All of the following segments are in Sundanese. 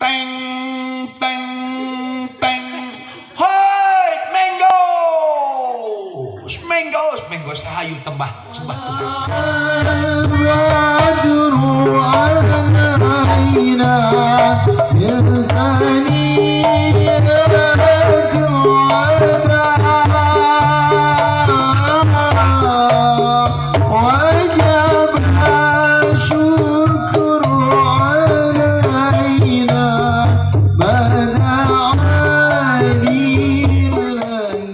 Teng teng teng. Hoi, menggos, menggos, menggos hayu tembah sembah Tuhan.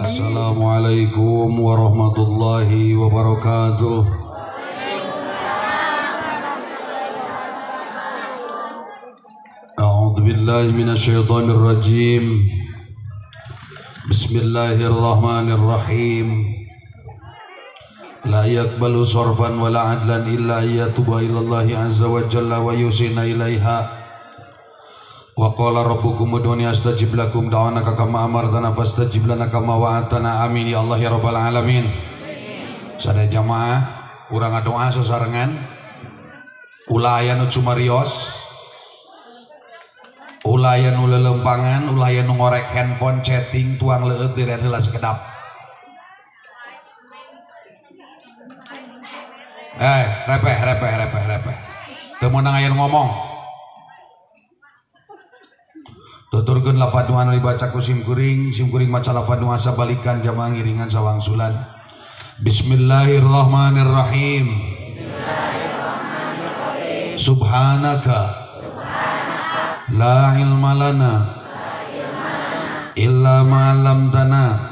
Assalamualaikum warahmatullahi wabarakatuh. A'udzu billahi minasyaitonir rajim. Bismillahirrahmanirrahim. La yaqbalu sarfan wala adlan illa ayyatuba ilallahi azza wa jalla wa yusina ilaiha. Wa qala rabbukum ud'uni astajib lakum da'anaka kama amartana fastajib lana kama wa'adtana. Amin ya Allah ya rabbal alamin. Sadaya jamaah urang ngadoa sasarengan ulah aya nu cumarios, ulah aya nu lelempangan, ulah aya nu ngorek handphone chatting tuang leueut liren heula sekedap. Repeh repeh repeh repeh. Teu meunang aya nu ngomong. Tuturkeun lafadz nu anu dibaca ku simkuring, simkuring maca lafadz nu asa balikan jamaah ngiringan sawangsulan. Bismillahirrahmanirrahim. Bismillahirrahmanirrahim. Subhanaka la ilma lana illa ma 'allamtana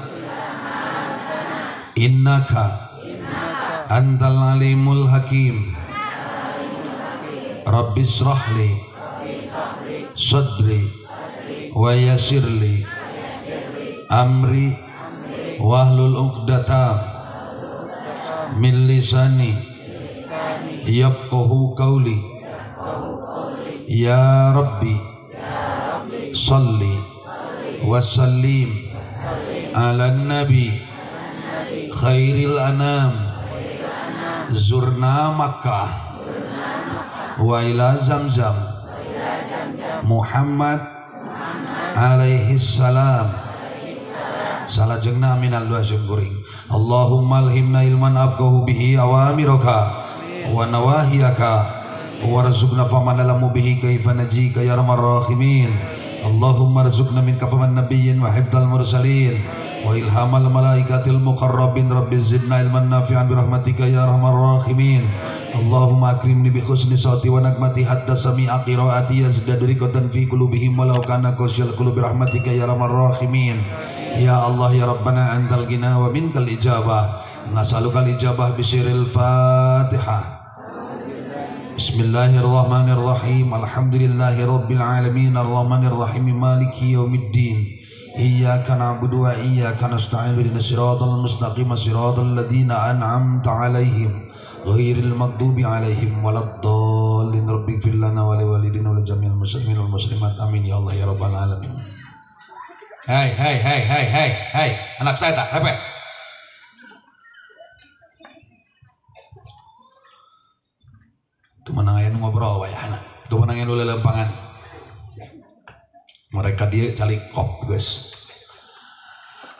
innaka antal alimul hakim. Rabbi israh li sadri wa yassir li amri wahlul 'uqdatam min lisani yafqahu qawli. Ya Rabbi salli wa sallim ala nabi khairil anam zurna Makkah wa ila Zamzam Muhammad alaihi salam. Salajengna minal doa syukuring. Allahumma alhimna ilman afqahu bihi awamiraka wa nawahiyaka warzuqna faman alamu bihi kaifa najika ya arhamar rahimin. Allahumma arzuqna minka faman nabiyyin wa hifdzal mursalin wa ilhamal malaikatil muqarrabin. Rabbi zidna ilman nafi'an bi rahmatika ya arhamar rahimin. Allahumma akrimni bi husni sauti wa nagmati hatta sami'a qiraati yazdadu riqatan fi qulubihim walau kana qasyal qulubi rahmatika ya arhamar rahimin. Ya Allah ya Rabbana antal ghina wa minkal ijabah. Nas'alukal ijabah bi sirril Fatihah. Bismillahirrahmanirrahim. Alhamdulillahi rabbil alamin arrahmanir rahim maliki yaumiddin. Iyyaka na'budu wa iyyaka nasta'in ihdinas siratal mustaqim siratal ladzina an'amta 'alaihim ghairil maghdubi 'alaihim waladdallin. Rabbighfir lana wa liwalidina wa lijami'il muslimin wal muslimat. Amin ya Allah ya rabbal alamin. Hai hai hai hai hai hai, anak saya tak repet. Tuh menang aya nu ngobrol wayahna. Tuh menang aya nu lelempangan. Mereka dia cari kop guys.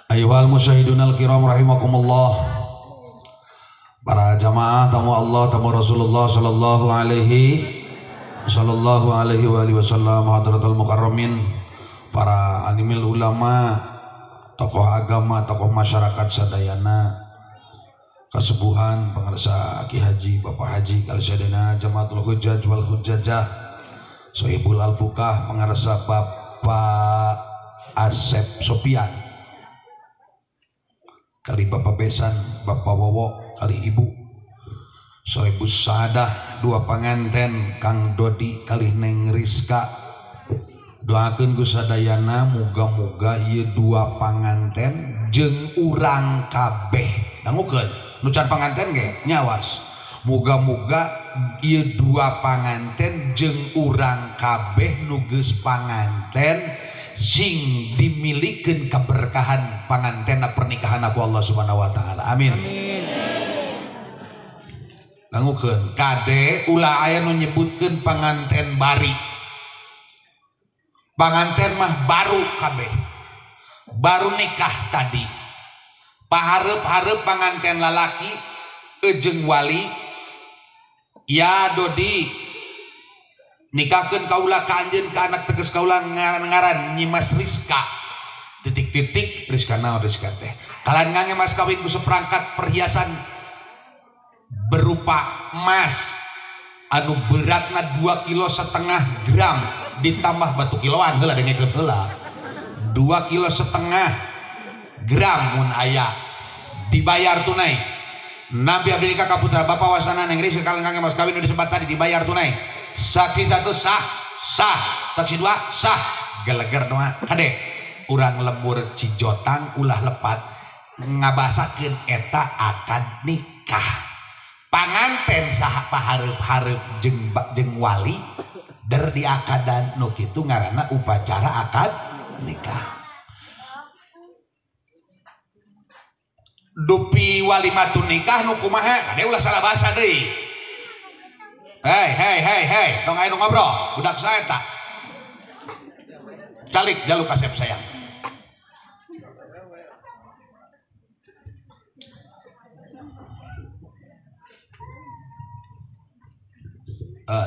Ayyuhal musyahidunal kiram rahimakumullah. Para jamaah tamu Allah, tamu Rasulullah sallallahu alaihi wa alihi wasallam, hadratul mukarramin, para alimil ulama, tokoh agama, tokoh masyarakat sadayana, kesepuhan pengersa Ki Haji, Bapak Haji kalisadana, jamaatul hujjaj wal hujjajah, sohibul alfukah, pengersa Bapak Asep Sopian, kali Bapak Besan, Bapak Wowo, kali Ibu Sohibus Sadah, dua panganten Kang Dodi kali Neng Rizka. Doakeun ku sadayana muga-muga ieu dua panganten jeung urang kabeh. Dangukeun nu can panganten ge nyawas. Muga-muga ieu dua panganten jeung urang kabeh nu geus panganten sing dimilikeun keberkahan pangantenna pernikahan ku Allah Subhanahu wa taala. Amin. Dangukeun kade ulah aya nu nyebutkeun panganten bari. Panganten mah baru kabeh. Baru nikah tadi. Pahareup-hareup panganten lalaki ejeng wali ya Dodi nikahkeun kaula ka anjeun ka anak teges kaula ngaran Nyimas Rizka titik-titik Rizka naon Rizka teh kalian ngange mas kawin ku seperangkat perhiasan berupa emas anu beratna 2,5 kilo gram ditambah batu kiloan heula dengekeun heula 2,5 kilo gram mun aya dibayar tunai. Nabi abdi nikah ka putra bapak wasana neng Rizka kalian ngange mas kawin nu disebat tadi dibayar tunai. Saksi 1 sah, sah, saksi 2 sah, geleger doa kade urang lembur Cijotang ulah lepat ngabasakeun eta akad nikah. Panganten saha pahareup-hareup jeung wali der diakadan nu kitu ngaranna upacara akad nikah. Dupi walimatun nikah nu kumaha kade ulah salah bahasa deui. Hei hei hei hei tong aya nu ngobrol budak saya tak calik jaluk kasep sayang.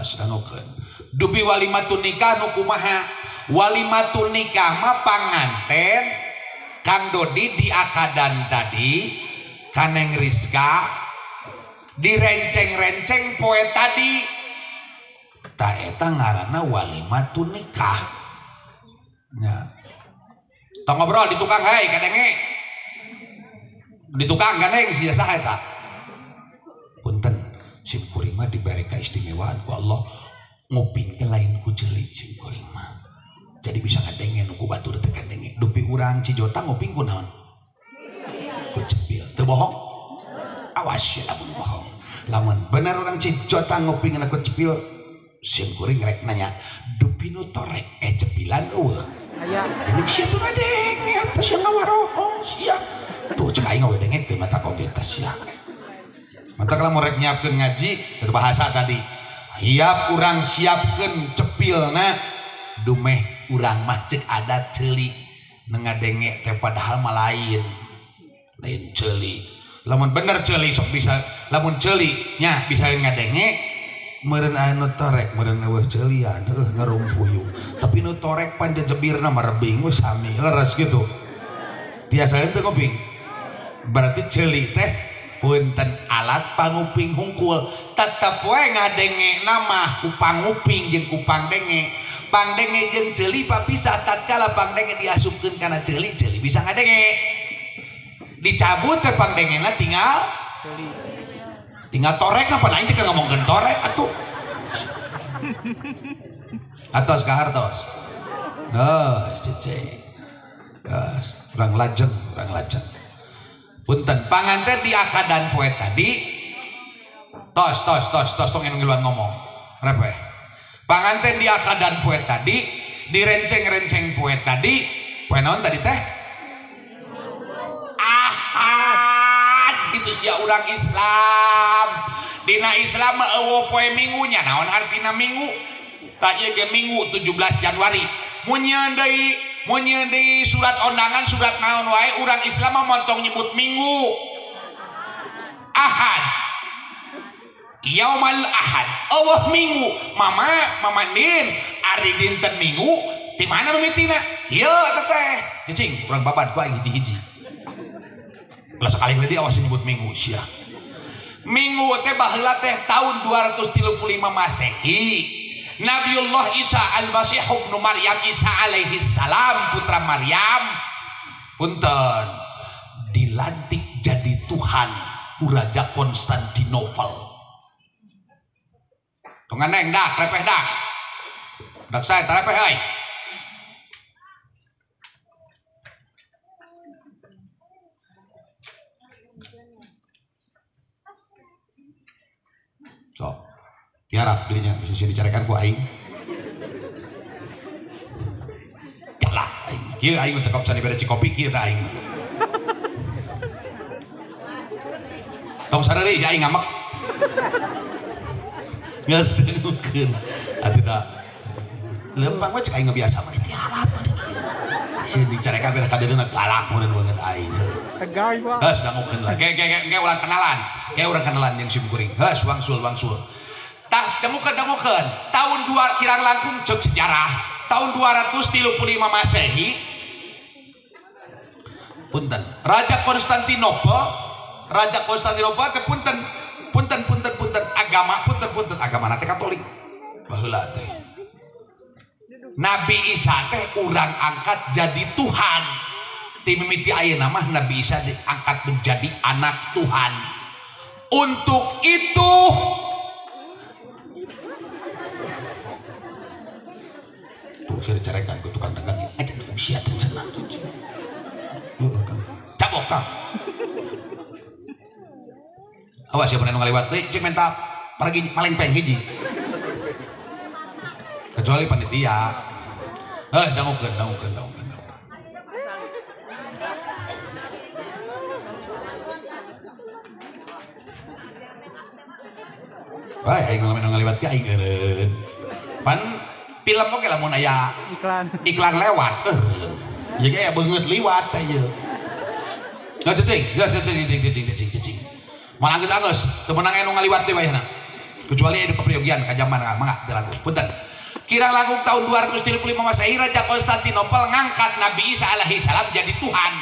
Sedangkeun dupi walimatun nikah nu kumaha walimatun nikah mah panganten Kang Dodi diakadan tadi kaneng Rizka direnceng-renceng poe tadi ta eta ngaranna walimatun nikah nya. Tong ngobrol di tukang hei kadenge di tukang gandeng sia saha eta punten sim kuring mah dibere kaistimewaan ku Allah nguping teh lain ku ceuli sim kuring mah jadi bisa ngadenge nu ku batur teh kadenge dupi urang Cijotang nguping ku naon ku cepil teu bohong awas ya lamun bohong lamun bener orang Cijotang nguping ku cepil sim kuring rek nanya dupi nu torek cepilan eueuh aya ini sia teu ngadenge eta sia ngawarohong sia tuh cek aing we dengekeun mata oge teh sia mata kalau rek nyiapkeun ngaji teu bahasa tadi hiap urang siapkeun cepilna dumeh urang mah cek adat ceuli ngadenge teh padahal mah lain lain ceuli lamun bener ceuli sok bisa lamun ceuli nya bisa ngadenge meureun aya nu torek meureun eueuh ceulian heuh ngarumpuyu tapi nu torek pan jejebirna mah rebing we sami leres kitu tiasa teu nguping berarti ceuli teh punten alat panguping hungkul tetep we ngadenge mah ku panguping jeung ku pangdenge pangdenge jeung ceuli papisah tatkala pangdenge diasupkeun kana ceuli ceuli bisa ngadenge dicabut teh pangdengena tinggal ceuli tinggal torek apa lain teh ngomongkeun torek atuh atos ka hartos oh cece urang lajeng punten panganten di akadan poe tadi tos tos tos tos tong ngiluan ngomong repeh panganten di akadan poe tadi direnceng-renceng poe tadi poe naon tadi teh ahad gitu sia urang Islam dina Islam mah eueuh poe minggunya naon artina minggu tah ieu ge minggu 17 Januari mun nyieun deui surat undangan surat naon wae urang Islam mah montong nyebut minggu ahad yaumal ahad eueuh minggu mama mama din ari dinten minggu di mana mimitina ieu eta teh cicing urang babad ku aing hiji-hiji ulah sakali deui awas nyebut minggu sia minggu teh baheula teh tahun 235 Masehi Nabiullah Isa Al-Masih ibnu Maryam Isa alaihi salam putra Maryam punten dilantik jadi Tuhan ku Raja Konstantinopel. Tong neng dak repeh dak dak saya tarepeh euy. Sok tiarap dirinya bisa dicarekan ku aing galak aing kieu aing teu can dibere cikopi kieu teh aing tong sareuri si aing ngamek geus dengukeun atuh da Lempang we cek aing biasa mah tiarap mah kieu. Sieun dicarekan beres kadeuna galak meureun banget aing. Tegang Pak. Heus dangukeun lah. Ge urang kenalan. Ge urang kenalan jeung sim kuring. Heus wangsul wangsul. Tah dangukeun tahun 2 kirang langkung cek sejarah tahun 235 Masehi. Punten. Raja Konstantinopel teh punten punten punten punten agama punten punten agama teh Katolik baheula teh. Nabi Isa teh urang angkat jadi Tuhan. Ti mimiti ayeuna mah Nabi Isa diangkat menjadi anak Tuhan. Untuk itu tuh saya dicarekan ke tukang dagang aja sia teh cenah. Cabok kah? Awas siapa nu ngaliwat deui cek menta pergi malengpeng hiji. Kecuali panitia. Heuh dangukeun dangukeun dangukeun. Wah, aing ngalamin nu ngaliwat ge aing eureun. Pan film oge lamun aya iklan lewat eureun. Ya ge aya beungeut liwat teh ieu. Nah, cicing, cicing, cicing, cicing, cicing, cicing. Malah anggeus-anggeus, teu meunang aya nu ngaliwat teh wayahna. Kecuali aya kepriogian ka jaman mangga teu lagu. Punten. Kirang langkung tahun 235 Masehi Raja Konstantinopel ngangkat Nabi Isa alaihi salam jadi Tuhan.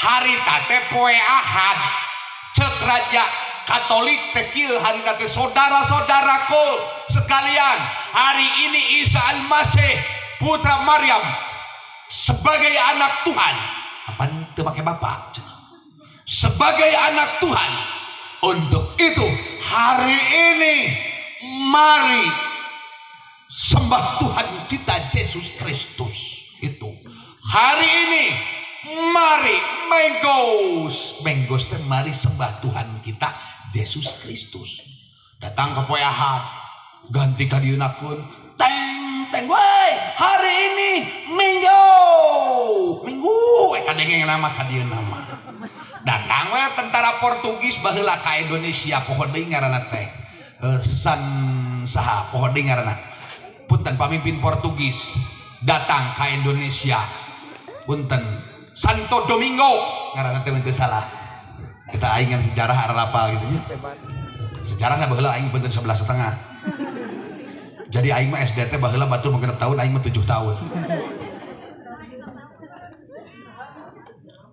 Harita teh poe Ahad. Ceuk Raja Katolik teh kieu harita teh saudara-saudaraku sekalian, hari ini Isa Al-Masih putra Maryam sebagai anak Tuhan. Apaan teu make bapak? Sebagai anak Tuhan. Untuk itu hari ini mari sembah Tuhan kita Yesus Kristus. Itu hari ini mari menggos menggos teh mari sembah Tuhan kita Yesus Kristus. Datang ke poe Ahad ganti ka dieunakeun teng teng woi hari ini Minggu Minggu kadenge nama ka dieu nama. Datang we tentara Portugis baheula ka Indonesia poho deui ngaranna teh San saha poho deui ngaranna punten pamimpin Portugis datang ka Indonesia punten Santo Domingo ngaranna teh teu salah. Kita aing ngan sejarah arapal gitu nya. Sejarahna baheula aing punten 11,5. Jadi aing mah SD teh baheula batur mah 6 tahun aing mah 7 tahun.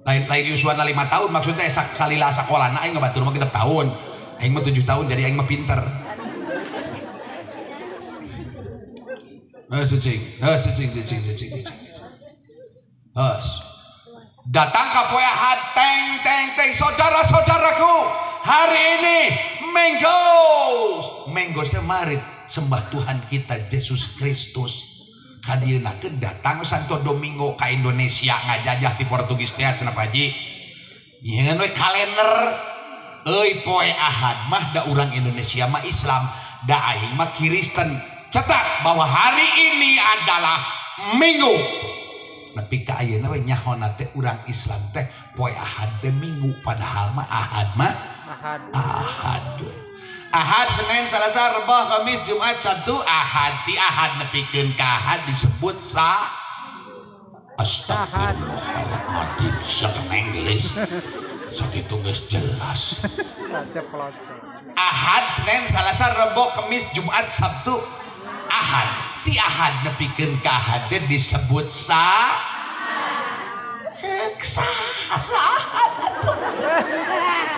Lain yuswana 5 tahun maksudnya salila sakolana aing ngabatur mah 6 tahun. Aing mah 7 tahun jadi aing mah pinter. Heuh cicing, heuh cicing cicing cicing cicing. Heus. Datang ka poe Ahad teng teng teng saudara-saudaraku, hari ini Menggos. Menggos teh mari sembah Tuhan kita Yesus Kristus. Kadieuna teh datang Santo Domingo ka Indonesia ngajajah di Portugis teh cenah Pak Haji. Nyeungeun we kalender euy poe Ahad mah da urang Indonesia mah Islam, da aing mah Kristen. Cetak bahwa hari ini adalah Minggu. Nepi ka ayeuna we nyahona teh urang Islam teh poe Ahad teh Minggu padahal mah Ahad mah Ahad. Ahad. Ahad, Senin, Selasa, Rebo, Kamis, Jumat, Sabtu, Ahad. Ti Ahad nepikeun ka Ahad disebut sa Astagfirullahaladzim, sakeneng gelis. Sakitu geus jelas. Ahad, Senin, Selasa, Rebo, Kamis, Jumat, Sabtu, Ahad. Ti Ahad nepikeun ka Ahad teh disebut sa cek sah Ahad atuh.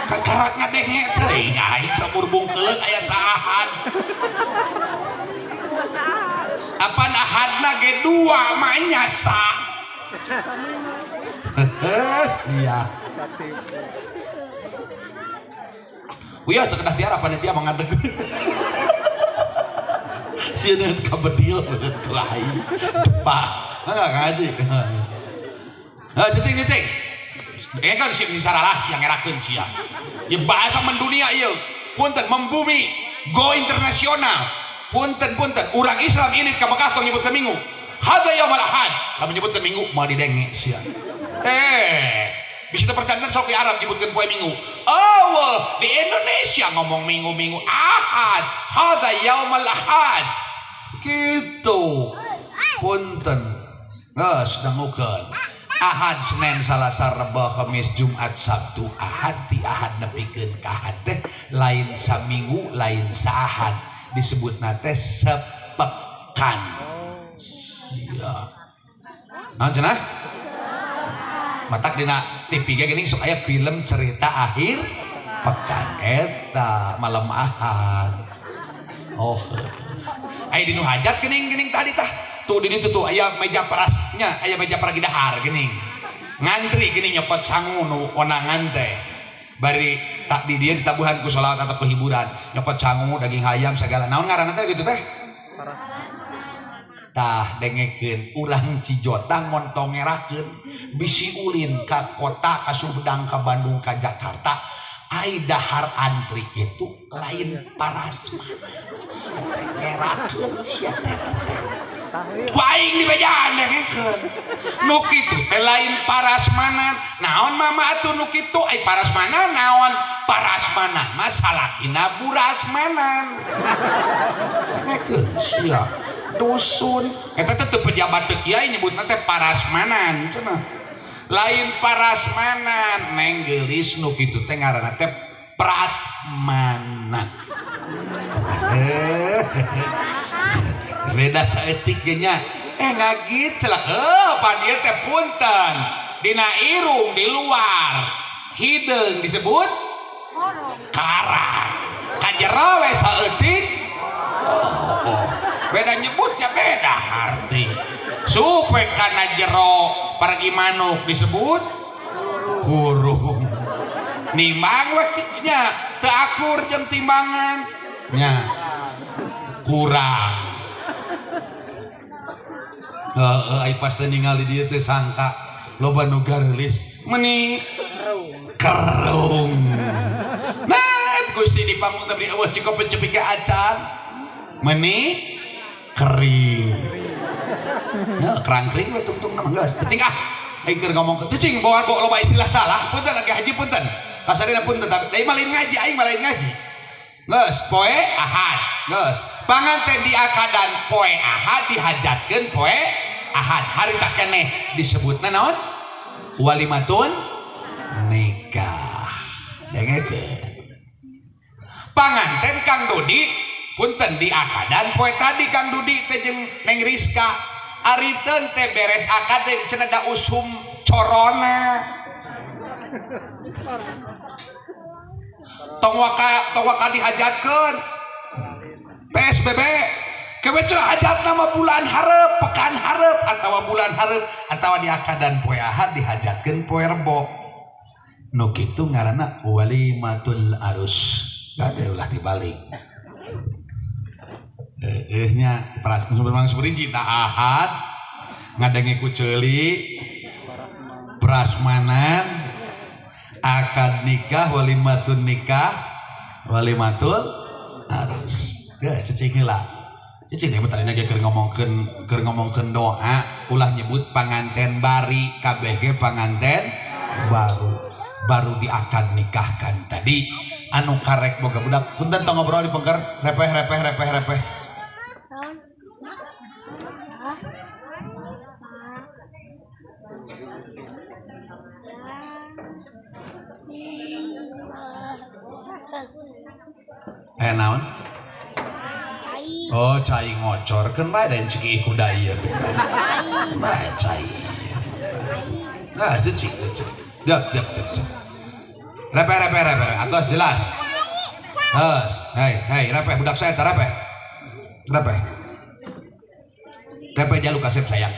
Kakarak ngadenge teh aing saumur bungkeuleuk aya saahad. Apan ahadna ge dua mah nya sa. Sia. Wios teu kedah tiara panitia mah ngadeg. Sieun ka bedil ku aing. Depak. Enggak ngaji. Heh cicing cicing. Kan si saralah sia ngerakeun sia. Ya bahasa mendunia ieu. Punten membumi go internasional. Punten punten urang Islam ini ka Mekah tong nyebutkeun Minggu. Hadza yaumul ahad. Lamun nyebutkeun Minggu moal didenge sia. Bisa terpercanten sok di Arab nyebutkeun poe Minggu. Oh, di Indonesia ngomong Minggu-minggu Ahad. Hadza yaumul ahad. Gitu. Punten. Geus dangukeun. Ahad, Senin, Salasa, Rebo, Kamis, Jumat, Sabtu, Ahad, ti Ahad nepikeun ka Ahad teh lain saminggu, lain saahad, disebutna teh sepekan. Sia. Naon cenah? Matak dina TV ge geuning sok aya film cerita akhir pekan eta malam Ahad. Oh. Aya dinu hajat geuning-geuning tadi tah. Tuh di ditu tuh aya meja parasnya, aya meja paragi dahar geuning. Ngantri geuning nyokot sangu nu onangan teh. Bari tak di dieu ditabuhan ku sholawat atau ku hiburan, nyokot sangu daging hayam segala. Naon ngaranna teh kitu teh? Tah dengekeun urang Cijotang montongerakeun bisi ulin ka kota, ka Sumedang, ka Bandung, ka Jakarta. Ai dahar antri itu lain parasmanan. Sia teh ngerakeun sia teh teh. Aing di bejaan dengekeun. Nu kitu teh lain parasmanan. Naon mama atuh nu kitu? Ai parasmanan naon? Parasmanan mah salakina burasmanan. Dengekeun sia. Dusun eta teh teu pejabat teu kiai nyebutna teh parasmanan cenah. Lain parasmanan, neng geulis nu kitu teh ngaranna teh prasmanan. Beda saeutik ge nya. Ngagit celak heuh pan ieu teh punten. Dina irung di luar hideung disebut karang. Ka jero we saeutik. Oh. Beda nyebutnya beda arti. Supe kana jero paragi manuk disebut kurung. Nimbang we nya teu akur jeung timbangan nya kurang. Heeh ai pas teu ningali dieu teh sangka loba nu gareulis meuni kerung. Nah Gusti di panggung teh beri eueuh ciko pecepi ke acan meuni kering. Ya kerangkring we tungtung nama geus. Cicing ah. Aing keur ngomong cicing bawa kok loba istilah salah. Punten lagi haji punten. Kasarina punten tapi da mah lain ngaji aing mah lain ngaji. Geus poe Ahad. Geus panganten diakadan poe Ahad dihajatkeun poe Ahad. Harita keneh disebutna naon? Walimatun nikah. Dengekeun. Panganten Kang Dudi punten diakadan poe tadi Kang Dudi teh jeung Neng Rizka. Ariteun teh beres akad teh cenah da usum corona. Tong waka dihajatkeun. PSBB kewe cenah hajatna mah bulan hareup, pekan hareup atawa bulan hareup atawa diakadan poe Ahad dihajatkeun poe Rebo. Nu kitu ngaranna walimatul arus. Kade ulah dibalik. Nya perasaan seperti cita Ahad ngadenge ku ceuli prasmanan akad nikah walimatun nikah walimatul arus. Geus cicing heula. Cicing teh tadina ge keur ngomongkeun doa ulah nyebut panganten bari kabeh ge panganten baru diakad nikahkan tadi anu karek boga budak punten tong ngobrol di pengker repeh repeh repeh repeh. Naon? Oh, cai ngocor keun bae da ciki kuda ieu. Bae cai. Nah, cicing cicing. Jap jap jap jap. Repeh repeh repeh, atos jelas. Heus, hei hei repeh budak saya teh repeh. Repeh. Repeh jaluk kasep sayang.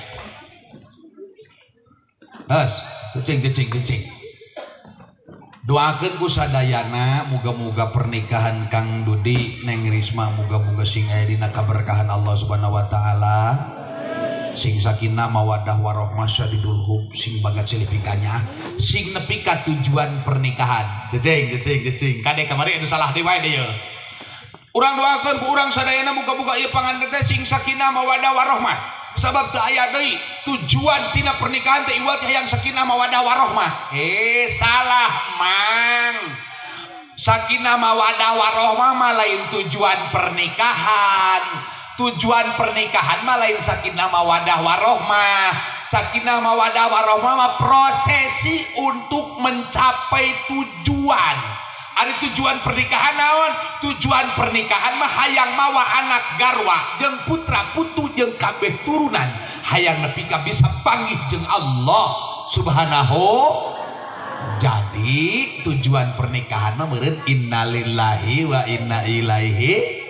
Heus, cicing cicing cicing. Doakeun ku sadayana muga-muga pernikahan Kang Dudi Neng Risma muga-muga sing aya dina kaberkahan Allah Subhanahu wa taala. Sing sakinah mawaddah warahmah syadidul hub sing banget silih pikanya sing nepi ka tujuan pernikahan. Cicing cicing cicing. Kade kamari anu salah deui wae deui. Urang doakeun ku urang sadayana muga-muga ieu panganten teh sing sakinah mawaddah warahmah. Sabab teu aya deui tujuan tina pernikahan teh iwal ti hayang sakinah mawaddah warahmah. Salah mang. Sakinah mawaddah warahmah mah lain tujuan pernikahan. Tujuan pernikahan mah lain sakinah mawadah warohmah. Sakinah mawadah warohmah mah prosesi untuk mencapai tujuan. Ari tujuan pernikahan naon? Tujuan pernikahan mah hayang mawa anak garwa jeung putra putu jeung kabeh turunan, hayang nepi ka bisa panggih jeung Allah Subhanahu. Jadi tujuan pernikahan mah meureun innalillahi wa inna ilaihi.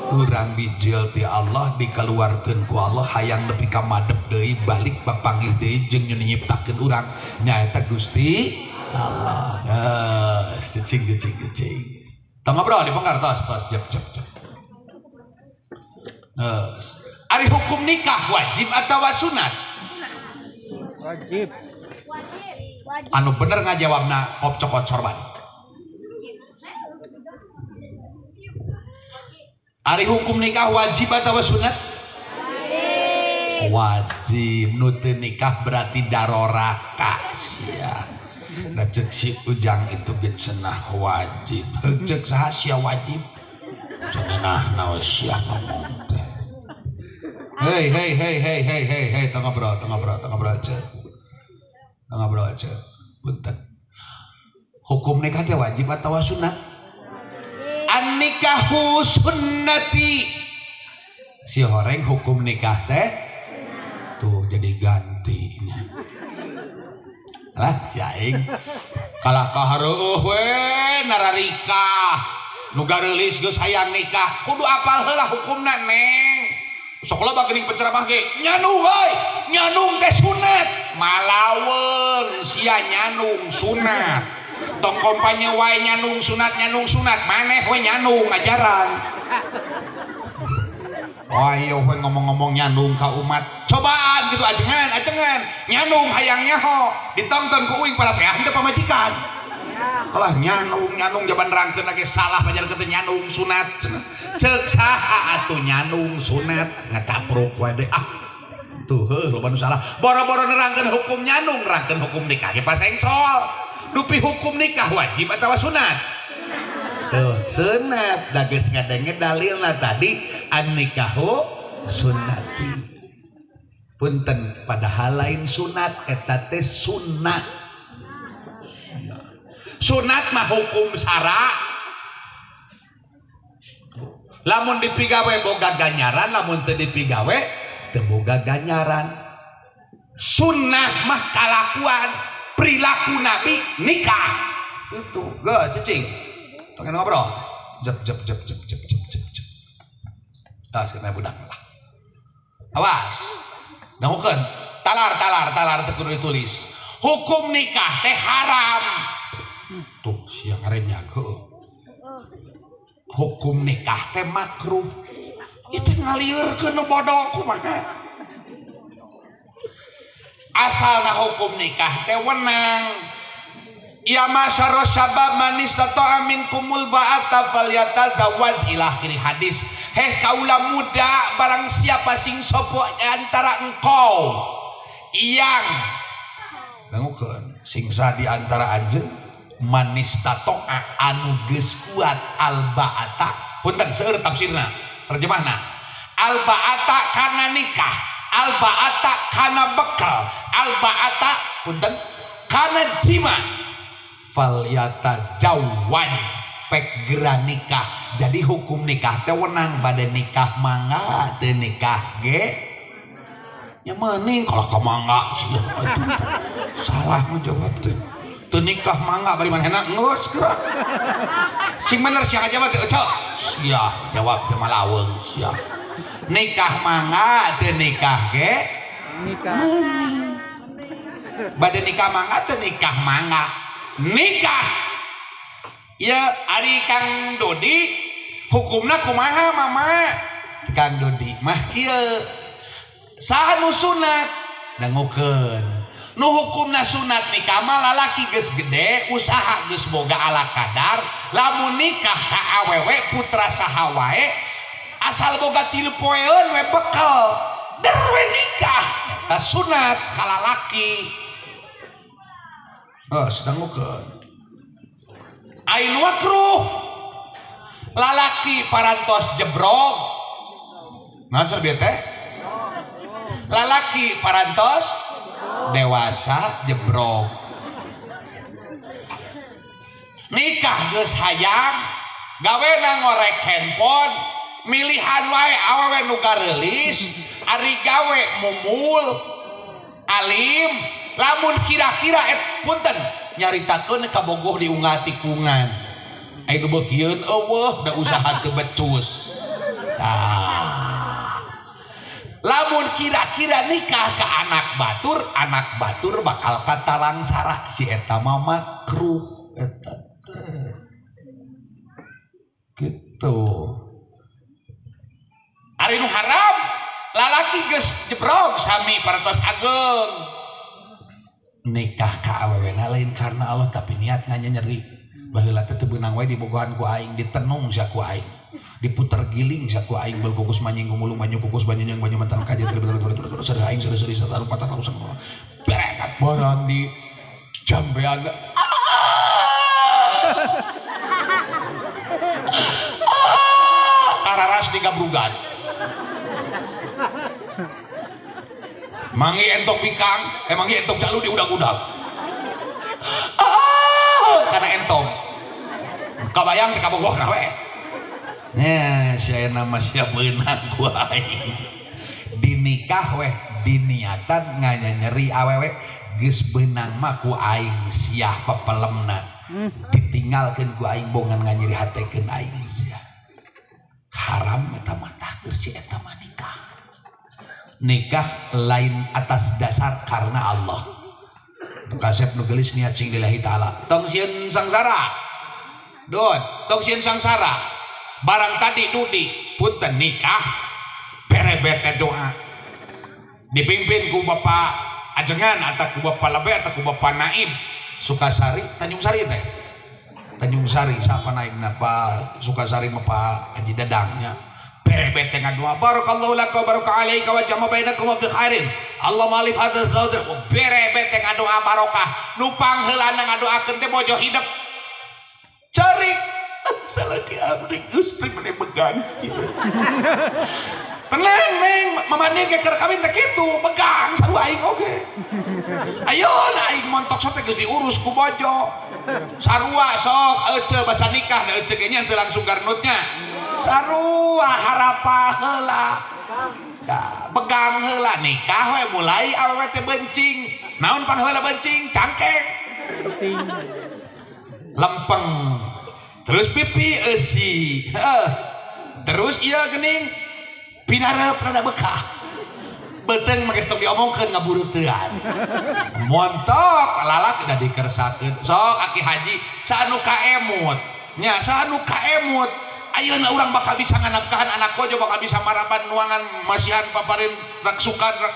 Urang bijil ti Allah dikeluarkeun ku Allah hayang nepi ka madep deui balik papanggih deui jeung nyiptakeun urang nyaeta Gusti Allah. Cicing cicing cicing. Tong ngobrol dibongkar tos tos jep jep jep. Ari hukum nikah wajib atawa sunat? Wajib. Anu bener ngajawabna kop cokot sorban. Ari hukum nikah wajib atau sunat? Wajib. Nu teu nikah berarti daroraka sia. Da ceuk si Ujang itu ge cenah wajib. Heuk ceuk saha sia wajib? Sanenahna we sia ngomong teh. Hei hei hei hei hei hei hei tong ngobrol tong ngobrol tong ngobrol ceuk. Tong ngobrol ceuk. Punten. Hukum nikah teh wajib atau sunat? An-nikahu sunnati. Si horeng hukum nikah teh tuh jadi ganti. Lah si aing kalah kahareueuh we nararikah nu gareulis geus hayang nikah kudu apal heula hukumna neng. Sok loba geuning penceramah ge nyanung euy, nyanung teh sunat. Malaweung sia nyanung sunat. Tong kompanye wae nyanung sunat maneh we nyanung ajaran. Ayo we ngomong-ngomong nyanung ka umat. Cobaan gitu ajengan ajengan nyanung hayang nyaho ditonton ku uing para seah teu pamajikan. Kalah nyanung nyanung jaban rangkeun lagi salah pajarkeun teh nyanung sunat. Ceuk saha atuh nyanung sunat ngacapruk wae deui ah. Tuh heuh loba nu salah. Boro-boro nerangkeun hukum nyanung, nerangkeun hukum nikah ge pasengsol. Dupi hukum nikah wajib atau sunat? Tuh, sunat. Da geus ngadenge dalilna tadi an-nikahu sunnati. Punten padahal lain sunat eta teh sunnah. Sunat mah hukum sara. Lamun dipigawe boga ganjaran, lamun teu dipigawe teu boga ganjaran. Sunnah mah kalakuan perilaku Nabi nikah itu gak cicing pengen ngobrol jep jep jep jep jep jep jep jep ah sekarang budak lah awas dangukeun talar talar talar teu kudu ditulis hukum nikah teh haram tuh siang ngarenyak hukum nikah teh makruh itu ngalieurkeun nu bodoh kumaha. Asalna hukum nikah teh wenang. Ya masyara syabab manis tata'a minkumul ba'ata falyatazawwaj ila akhir hadis. Heh kaula muda barang siapa sing sopo antara engkau yang dangukeun sing sa di antara anjeun manis tata'a anu geus kuat al ba'ata. Punten seueur tafsirna, terjemahna. Al ba'ata kana nikah, al ba'ata kana bekal, al ba'ata punten kana jima falyata jawaj pek gera nikah. Jadi hukum nikah teh wenang bade nikah mangga teu nikah ge nya meuning kalau ka mangga sia atuh salah ngajawab teh teu nikah mangga bari manehna geus geura sing bener sia ngajawab teh eceu sia jawab teh malaweung sia nikah mangga teu nikah ge nikah meuning bade nikah mangga teu nikah mangga nikah ya ari Kang Dodi hukumna kumaha mama Kang Dodi mah kieu saha nu sunat dangukeun nu hukumna sunat nikah mah lalaki geus gede usaha geus boga ala kadar lamun nikah ka awewe putra saha wae asal boga 3 poeun we bekal der we nikah eta sunat ka lalaki. Oh, dangukeun ain makruh lalaki parantos jebrog Naon cenah bieu teh? Lalaki parantos dewasa jebrok. Nikah geus hayang, gawena ngorek handphone, milihan wae awewe nu gareulis, ari gawe mumul, alim, lamun kira-kira punten nyaritakeun kabogoh diunggah tikungan. Aya nu beukieun eueuh da usaha teu becus. Tah. Lamun kira-kira nikah ke anak batur bakal katalangsara si eta mah makruh eta teh. Gitu. Ari nu haram lalaki geus jebrog sami parantos ageng. Nikah ka awewena lain karena Allah tapi niat nganyeri. Baheula teh teu beunang wae dibogohan ku aing, ditenung sia ku aing. Diputer giling sia ku aing belkukus manying gumulung banyu kukus banyu nyang banyu mentan kaje terus aing seri-seri sataru patah taru sang. Berekat barang di jambean. Kararas di gabrugan. Mangi entok bikang, mangi entok jalu di udag-udag. Karena entong. Kabayang teh kabogohna we. Nya sia nama sia beunang ku aing. Dinikah weh diniatan nganyeri awewe geus beunang mah ku aing sia pepelemna. Ditinggalkeun ku aing bongan nganyeri hatekeun aing sia. Haram eta mah tah keur si eta mah nikah. Nikah lain atas dasar karena Allah. Kasep nu geulis niat sing lillahi taala. Tong sieun sangsara. Dun, tong sieun sangsara. Barang tadi dudi punten nikah berebete doa. Dipimpin ku Bapak Ajengan atau ku Bapak Lebe atau ku Bapak Naib Sukasari, Tanjung Sari teh. Tanjung Sari siapa naibna Pak Sukasari mah Pak Haji Dadang nya. Berebete ngadoa barakallahu laka wa baraka alaika wa jama bainakum fi khairin. Allahumma alif hadza zawj. Berebete ngadoa barokah. Nu pangheulana ngadoakeun teh bojo hidup. Cerik salaki abdi Gusti meni begang kieu. Tenang neng, mamanin ge keur kawin teh kitu, begang sarua aing oge. Ayo lah aing montok sote geus diurus ku bojo. Sarua sok ece basa nikah da ece ge nya teu langsung garnutnya. Sarua harapa heula. Da begang heula nikah we mulai awewe teh bencing. Naon pangheulana bencing? Cangkeng. Lempeng. Terus pipi eusi. Heeh. Terus ieu geuning pinareup rada bekah. Beuteung mah geus tong diomongkeun ngabureutean. Montok lalak da dikersakeun. Sok aki haji saanu kaemut. Nya saanu kaemut. Ayeuna urang bakal bisa nganapkahan anak bojo, bakal bisa maraban nuangan masihan paparin raksukan rak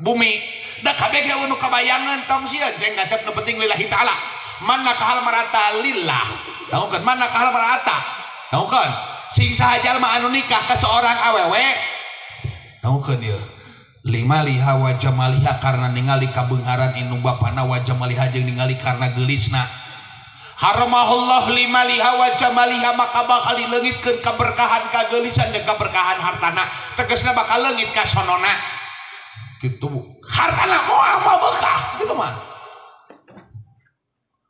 bumi. Da kabeh ge nu kabayangan tong sieun ceng gasep nu penting lillahi taala. Man nakahal marata lillah. Dangukeun man nakahal marata. Dangukeun sing saha jalma anu nikah ka seorang awewe. Dangukeun ieu. Lima liha wa jamaliha karena ningali kabeungharan indung bapana wa jamaliha jeung ningali karena geulisna. Haramahullah lima liha wa jamaliha maka bakal dileungitkeun kaberkahan kageulisan jeung kaberkahan hartana. Tegasna bakal leungit ka sonona. Kitu hartana moal moal beukah kitu mah.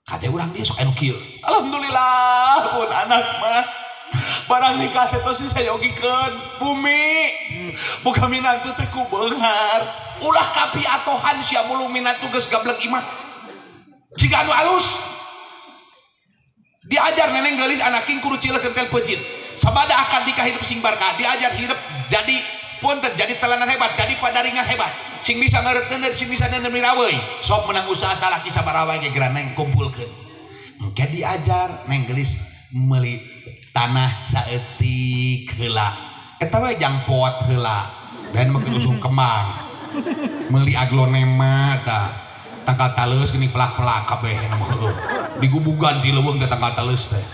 Kade urang dia sok anu kieu. Alhamdulillah pun anak mah barang nikah teh tos disayogikeun bumi. Boga minantu teh ku beunghar. Ulah kapiatohan sia mulung minantu geus gablek imah. Jiga anu alus. Diajar neneng geulis anak king kudu cileuh kentel peuncit. Sabada akad nikah hidup sing barkah, diajar hidup jadi punten jadi telanan hebat, jadi padaringan hebat. Sing bisa ngeureutkeun sing bisa neundeun miraweuy. Sok menang usaha salaki sabaraha wae ge geura neng kumpulkeun. Engke diajar neng geulis meuli tanah saeutik heula. Eta we jang pot heula. Dan mah usum kembang. Meuli aglonema tah. Tangkal taleus geuning pelak-pelak kabeh mah heueuh. Digubugan di leuweung teh tangkal taleus teh.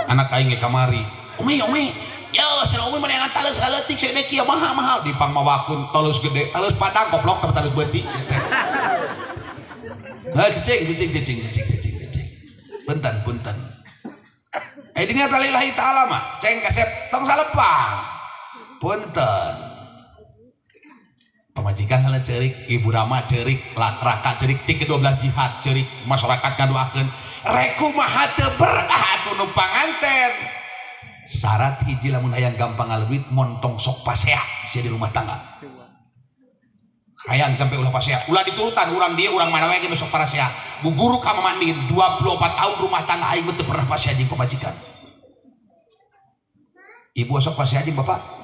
Anak aing ge kamari. Umi, umi. Yo, cenah umi mah taleus leutik cenah kieu mahal-mahal dipangmawakun taleus gede, taleus padang goblok teh taleus beutik sia teh. Heuh cicing cicing cicing cicing cicing cicing. Punten punten. Dina lillahi ta'ala mah ceng kasep tong salepang. Punten. Pamajikan heula ceurik, ibu rama ceurik, raka ceurik, ti kedua belah jihad ceurik, masyarakat ngadoakeun. Rek kumaha teu berkah atuh nu panganten. Syarat hiji lamun hayang gampang ngaleduit montong sok pasea sia di rumah tangga. Hayang sampai ulah pasea, ulah diturutan urang dia urang mana wae ge sok parasea. Bu guru ka mamandin 24 tahun rumah tangga aing teu pernah pasea jeung pamajikan. Ibu sok pasea jeung bapak.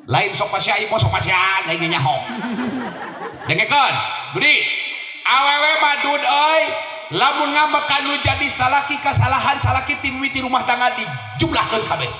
Lain sok pasea ibu sok pasean lain nyaho. Dengekeun, Budi. Awewe madud euy, lamun ngamekan nu jadi salaki kasalahan salaki ti mimiti rumah tangga dijumlahkeun kabeh.